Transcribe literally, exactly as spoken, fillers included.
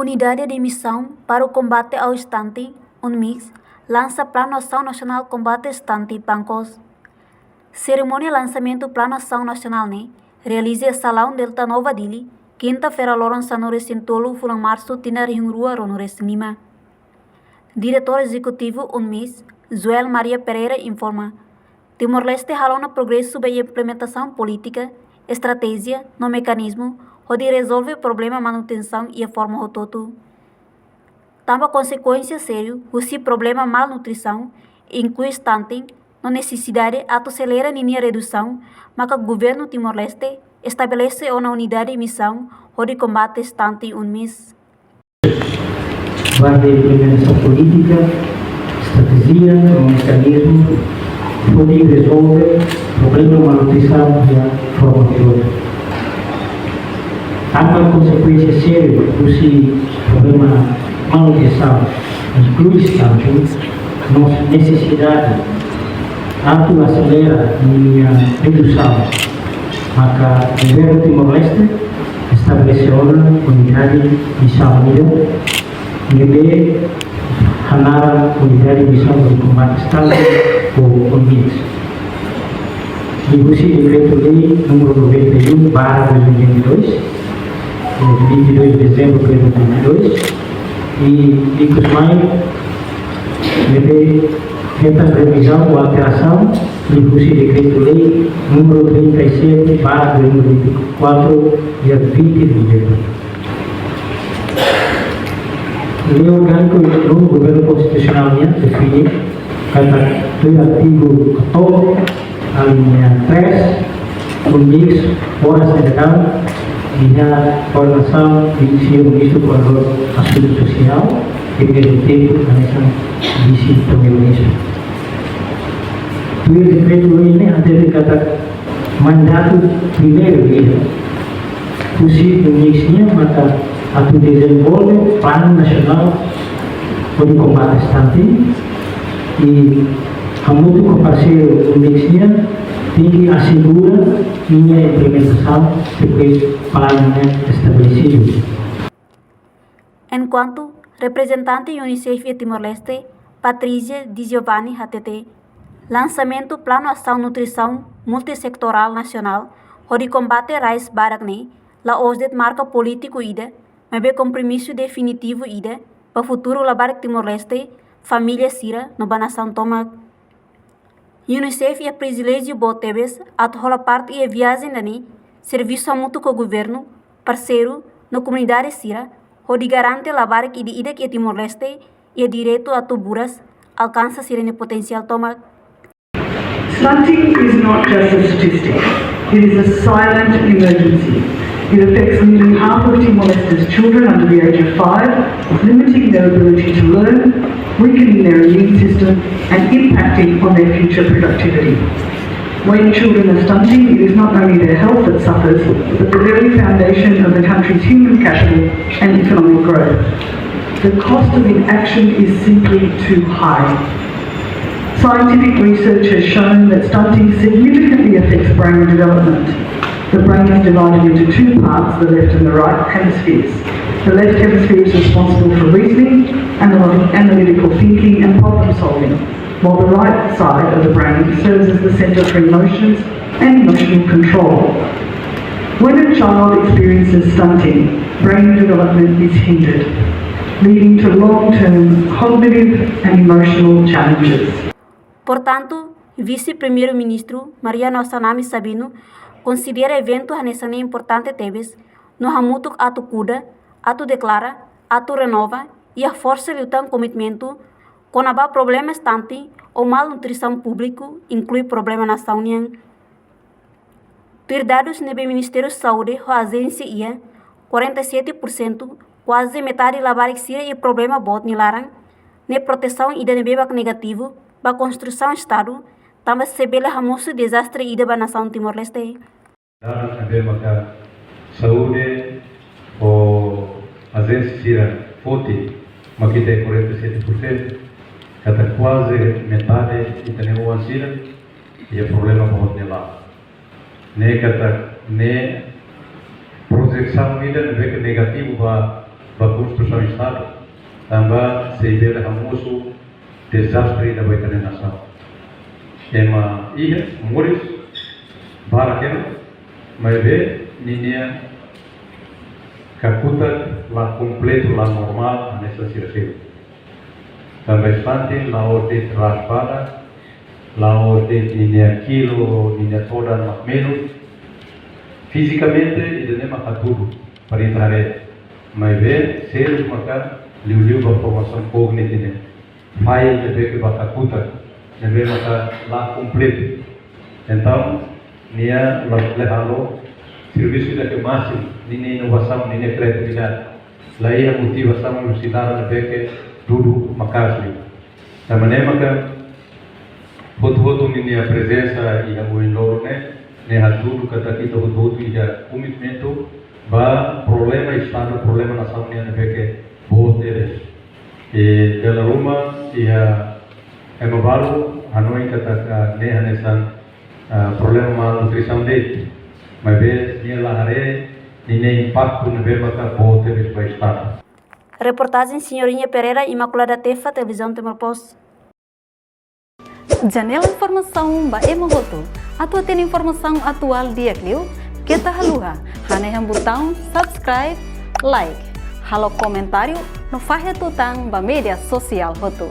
Unidade de Misaun para o Combate ao Stunting, UNMIS, lansa Planu Asaun Nasionál Kombate Stunting, PANKOS. Serimónia lansamentu Planu Asaun Nasionál ne'e realiza iha Salaun Delta Nova Dili, kinta-feira loron sanulu-resin-tolu fulan Marsu tinan rihun rua ruanulu-resin-lima. Diretór Ezekutivu UNMIS, Joel Maria Pereira, informa, Timor-Leste halo ona progresu ba iha implementasaun polítika, estratéjia no mekanizmu hodi rezolve problema malnutrisaun iha forma hotu-hotu. Tanba konsekuénsia sériu husi problema malnutrisaun, inklui stunting, no nesesidade atu aselera ninia redusaun, maka Governu Timor-Leste estabelese ona unidade misaun hodi kombate stunting, UNMIS. Ba implementasaun polítika, estratéjia no mekanizmu hodi rezolve problema malnutrisaun iha forma hotu-hotu. Tanba konsekuénsia sériu husi problema malnutrisaun, inklui stunting, no nesesidade atu aselera ninia redusaun, maka Governu Timor-Leste estabelese ona unidade misaun ida, ne'ebé hanaran Unidade Misaun hodi Kombate Stunting, ou UNMIS. Liuhusi Dekretu-Lei número noventa e um barra dois mil e vinte e dois, eh, vinte e dois de dezembro de dois mil e vinte e dois, i ikus mai, ne'ebé hetan revizaun ou alterasaun liuhusi Dekretu-Lei número trinta e sete barra dois mil e vinte e quatro, dia vinte de novembro. Lei orgániku do Governo Constitucional nian define katak tuir artigu catorze, alínea três, UNMIS, ora sentral, iha koordenasaun ho señór Ministru Koordenadór Asuntu Sosiál, i ao mesmo tempo hanesan Vise-Primeiru-Ministru. Tuir dekretu-lei ne'e hateten katak mandatu primeiru ida husi UNMIS nian maka atu dezenvolve Planu Nasionál hodi Kombate Stunting, i hamutuk ho parseiru UNMIS nian tenke asegura ninia implementasaun depois planu ne'e estabelesidu. Enkuantu, reprezentante UNICEF iha Timor-Leste, Patrizia Di Giovanni, hateten, lansamentu Planu Asaun Nutrisaun Multisetorál Nasionál hodi kombate rais barak ne'e la'ós de'it marka polítiku ida, maibé kompromisu definitivu ida ba futuru labarik Timor-Leste, família sira no ba nasaun tomak. UNICEF iha priviléjiu boot tebes atu hola parte iha viajen ida-ne'e, servisu hamutuk ho governu, parseiru no komunidade sira, hodi garante labarik ida-idak iha Timor-Leste iha direitu atu buras alkansa sira-nia potensiál tomak. Stunting is not just a statistic, it is a silent emergency. It affects nearly half of Timor-Leste's children under the age of five, limiting their ability to learn, weakening their immune system, and impacting on their future productivity. When children are stunting, it is not only their health that suffers, but the very foundation of the country's human capital and economic growth. The cost of inaction is simply too high. Scientific research has shown that stunting significantly affects brain development. The brain is divided into two parts, the left and the right hemispheres. The left hemisphere is responsible for reasoning, analytic-, analytical thinking, and problem solving, while the right side of the brain serves as the center for emotions and emotional control. When a child experiences stunting, brain development is hindered, leading to long-term cognitive and emotional challenges. Portantu, Vise-Primeiru-Ministru Mariano Assanami Sabino konsidera eventu hanesan ne'e importante tebes, no hamutuk atu kuda, atu deklara, atu renova, i haforsa liután komitmentu kona-ba problema stunting ou malnutrisaun públiku, inklui problema nasaun nian. Tuir dadus ne'ebé Ministériu Saúde ho ajénsia iha, quarenta e sete por cento, kuaze metade labarik sira iha problema boot nia laran, ne'e protesaun ida ne'ebé barak negativu ba konstrusaun Estadu, tanba sei bele hamosu dezastre ida ba nasaun Timor-Leste. Dadus ne'ebé maka saúde ho ajénsia sira foti, maka iha quarenta e sete por cento, katak kuaze metade ita-nia oan sira iha problema boot nia laran. Ne'e katak ne'e projesaun ida ne'ebé ke negativu ba ba konstrusaun Estadu, tanba sei bele hamosu dezastre ida ba ita-nia nasaun. Ema iha, moris barak ema, maibé ninia kakutak la kompletu, la normál, hanesan sira seluk. Tanba estante la'o de'it raspada, la'o de'it ninia kilo, ninia todan mak menus. Fizikamente ida-ne'e mak hatudu para ita haree. Maibé seluk maka liuliu ba formasaun kognitiva ne'e. File ne'ebé ke ba kakutak, ne'ebé maka la kompletu. Entaun nia labele halo servisu ida ke másimu, ninia inovasaun, ninia kriatividade. La iha motivasaun universitária ne'ebé ke dudu maka'as liu. Tanba ne'e maka hotu-hotu ninia prezensa iha ohin loron ne'e, ne'e hatudu katak ita hotu-hotu iha komitmentu ba problema Estadu, problema nasaun nian ne'ebé ke boot tebes. I dala ruma iha ema balu hanoin katak ne'e hanesan, ah, problema malnutrisaun de'it. Maibé nia la haree ninia impaktu ne'ebé maka boot tebes ba Estadu. Reportajen Senhorinha Pereira, Imaculada Tefa, Televizaun Timor Post. Janela informasaun ba ema hotu. Atu hatene informasaun atuál di'ak liu, keta haluha hanehan butaun subscribe, like, halo komentáriu no fahe tutan ba média sosiál hotu.